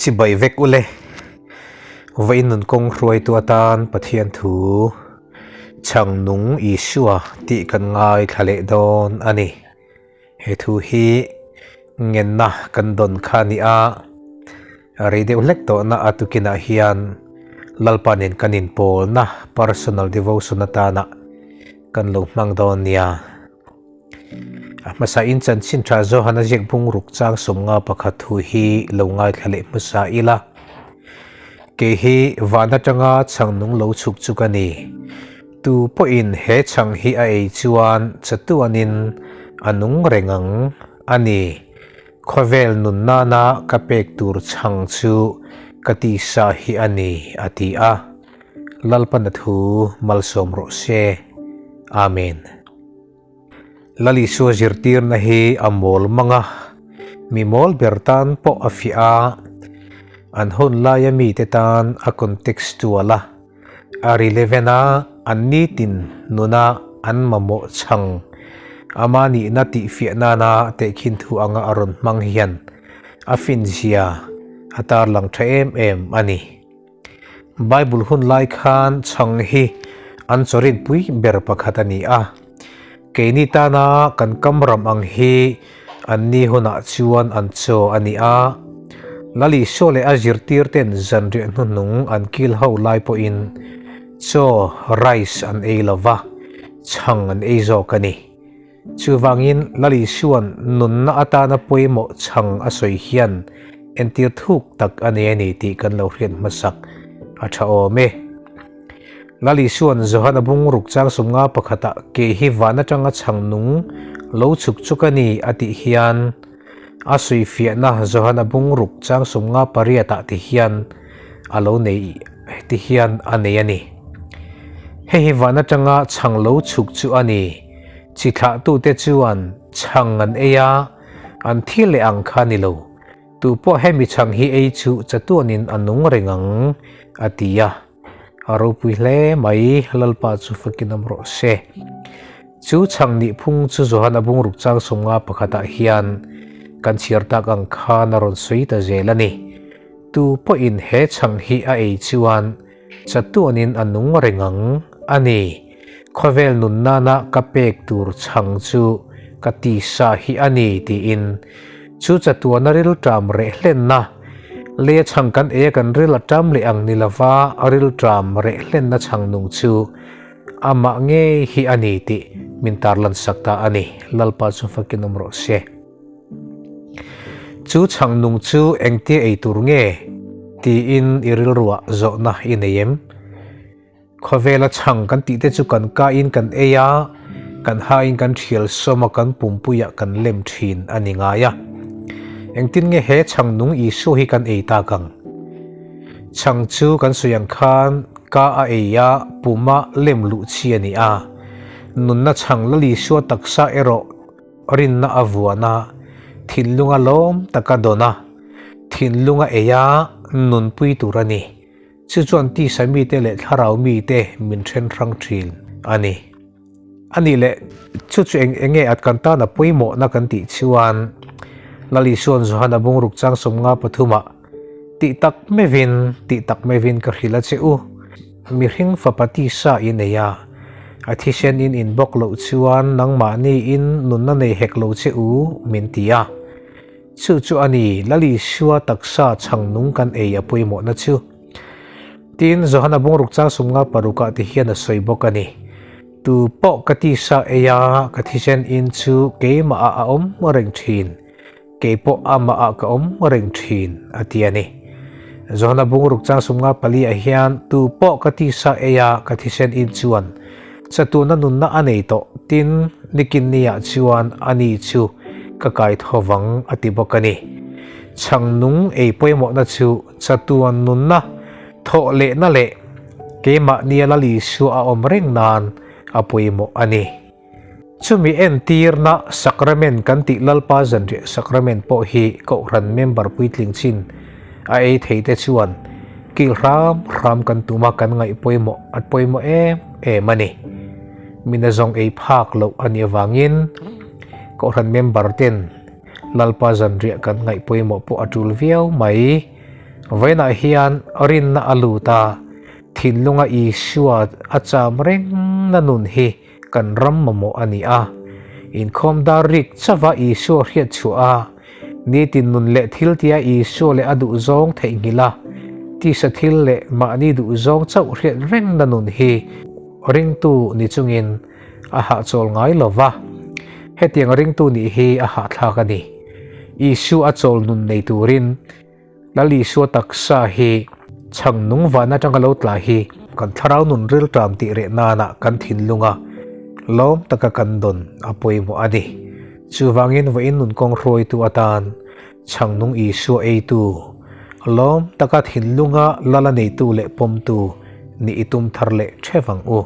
Chibai vek ule. Vawiin nun kawng hruaitu atan Pathian thu chhang nung Isua tih kan ngaithla leh dawn a ni. He thu hi ngenna kan dawn kha a ni a, rei deuh hlek tawhna a tukinah hian Lalpa nen kan inpawlna personal devotion atana kan lo hmang dawn nia. A hmasa in chanchin tha Johan a ziak bung ruk chang 51 thu hi lo ngaithla leh hmasa ila. Kei hi van atanga chhang nung lo chhuk chu ka ni. Tu pawhin he chhang hi a ei chuan chatuanin a nung reng ang a ni. Khawvel nun nana ka pek tur chhang chu ka tisa hi a ni, a ti a. Lalpana thu malsawm rawh se. Amen. Lal Isua zirtirna hi a mawl mang a, mi mawl ber tan pawh a fiah a, an hun laia mite tan a contextual a, a relevant a, an nitin nuna an mamawh chhang ama nihna tihfiah nana tehkhin thu anga a rawn hmang hian a finzia a tarlang tha em em a ni. Bible hun lai khan chhang hi an chawrin pui ber pakhat a ni a. Keini tana kan kam ram ang hi an ni hunah chuan an chaw a ni a. Lal Isua leh a zirtir ten zanriah hnuhnung an kil ho lai pawhin chaw, rice, an ei lo va, chhang an ei zawk a ni. Chuvangin Lal Isua'n nunna atana pawimawh chhang a sawi hian entir thuk tak a nei a ni tih kan lo hriat hmasak a tha awm e. Lal Isua'n Johana bung ruk chang 51 pakhatah ke hi van atanga chhang nung lo chhuk chuk a ni a tih hian a sawi fiahna Johana bung ruk chang 58 ah ti hian a lo nei ti hian a nei a ni. Hei hi van atanga chhang lo chhuk chu a ni. Chi thlahtute chuan chhang an ei a, an thi leh ang kha ni lo. Tu pawh hemi chhang hi ei chu chatuanin a nung reng ang, a ti a. A ropui hle mai, Lalpa chu fakin awm rawh se. Chu chhang nih phung chu Johan a bungruk chang 51 pakhatah hian kan chhiar tak ang khan a rawn sawi ta zel a ni. Tu pawhin he chhang hi a ei chuan chatuanin a nung reng ang a ni. Khawvel nun nana ka pek tur chhang chu ka tisa hi a ni tiin chu chatuana rilṭam reh hlenna, lei a chhang kan ei a kan ril a ṭam leh ang ni lova rilṭam reh hlenna chhang nung chu amah ngei hi a ni tih min tarlan sak ta a ni. Lalpa chu fakin awm rawh se. Chu chhang nung chu engtia ei tur nge? tiin i rilruah zawhna i nei em? Khawvela chhang kan tih te chu kan kain kan ei a, kan hain kan thial sawm a, kan pumpuiah kan lem thin a ni ngai a. Engtin nge he chhang nung Isua hi kan ei tak ang? Chhang chu kan sawi ang khan ka a ei a, puma lem luh chi a ni a. Nunna chhang Lal Isua taksa erawh Rinna a vuan a, thinlunga lawm taka dawn a, thinlunga ei a nunpui tur a ni. Chu chuan tisa mite leh thlarau mite min then hrang thin a ni. A nih leh, chu chu eng enge at kan tan a pawimawhna kan tih chuan Lal Isua'n Johana bungruk chang 53 ah tih tak meuhin, tih tak meuhin ka hrilh a che u. Mihring fapa tisa i nei a, a thisen in in bawk loh chuan nangmahni in nunna nei hek lo che u, min ti a. Chu chu a ni, Lal Isua taksa chhang nung kan ei a pawimawhna chu. Tin, Johana bungruk chang 56 ah ti hian a sawi bawk a ni, Tu pawh ka tisa ei a, ka thisen in chu keimah ah a awm reng thin. Kei pawh amah ah ka awm reng thin, a ti a ni. Johana bungruk chang 54 ah hian tu pawh ka tisa ei a ka thisen in chuan chatuna nunna a nei tawh tin nikin ni ah chuan a ni chu ka kai tho vang a ti bawk a ni. Chhang nung ei pawimawhna chu chatuan nunna thawh lehna leh keimahnia Lal Isua a awm reng nan a pawimawh a ni. Chumi entirna Sacrament kan tih Lalpa Zanriah Sacrament pawh hi Kohhran member puitling chin a ei thei te chuan kil hram hram kan tum a, kan ngaih pawimawh at pawimawh em em a ni. Mina zawng ei phak loh a nih avangin Kohhran member ten Lalpa Zanriah kan ngaih pawimawh pawh a tul viau mai. Vawiinah hian rinna a lut a, thinlunga Isua a cham rengna nun hi kan ram mamawh a ni a. Inkhawm dar rik chauha Isua hriat chhuah a, nitin nun leh thil tia Isua leh a duhzawng theihnghilh a, tisa thil leh mahni duhzawng chauh hriat rengna nun hi ringtu ni chungin a hahchawl ngai lo va, hetiang ringtu nih hi a hahthlak a ni. Isua a chawl nun nei turin Lal Isua taksa hi chhang nung van atanga lo tla hi kan thlarau nun rilṭam tih reh nana kan thinlunga lawm taka kan dawn a pawimawh a ni. Chuvangin vawiin nun kawng hruaitu atan chhang nung Isua eitu, lawm taka thinlunga lala neitu leh pawmtu nih i tum thar leh ṭheuh ang u.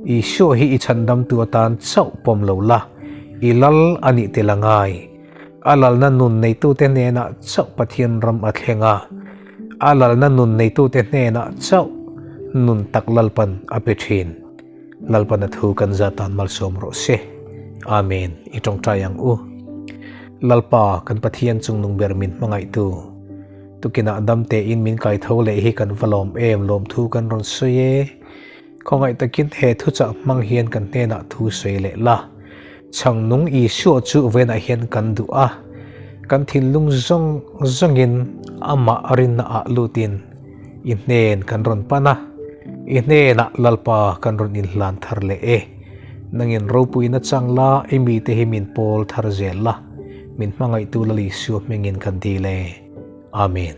Isua hi i chhandamtu atan chauh pawm lo la, i lal a nih tel a ngai. A lalna nun neitute hnenah chauh Pathian ram a thleng a, a lalna nun neitute hnenah chauh nun tak Lalpan a pe thin. Lalpan a thu kan za tan malsawm rawh se. Amen. I tawngtai ang u. Lalpa, kan Pathian chungnung ber min hmangaihtu, tukinah dam tein min kaitho leh hi kan va lawm em, lawmthu kan rawn sawi e. Khawngaih takin he thuchah hmang hian kan hnenah thu sawi leh la. Chhang nung Isua chu venah hian kan duh a, kan thinlung zawng zawngin amah rinna ah lutin i hnen kan rawn pan a, i hnenah Lalpa kan rawn inhlan thar leh e. Nangin ropuina chang la, i mite hi min pawl thar zel la, min hmangaihtu Lal Isua hmingin kan dil e. Amen.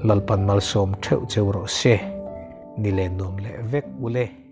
Lalpan malsawm theuh cheu rawh se. Ni leh nuam leh vek ule.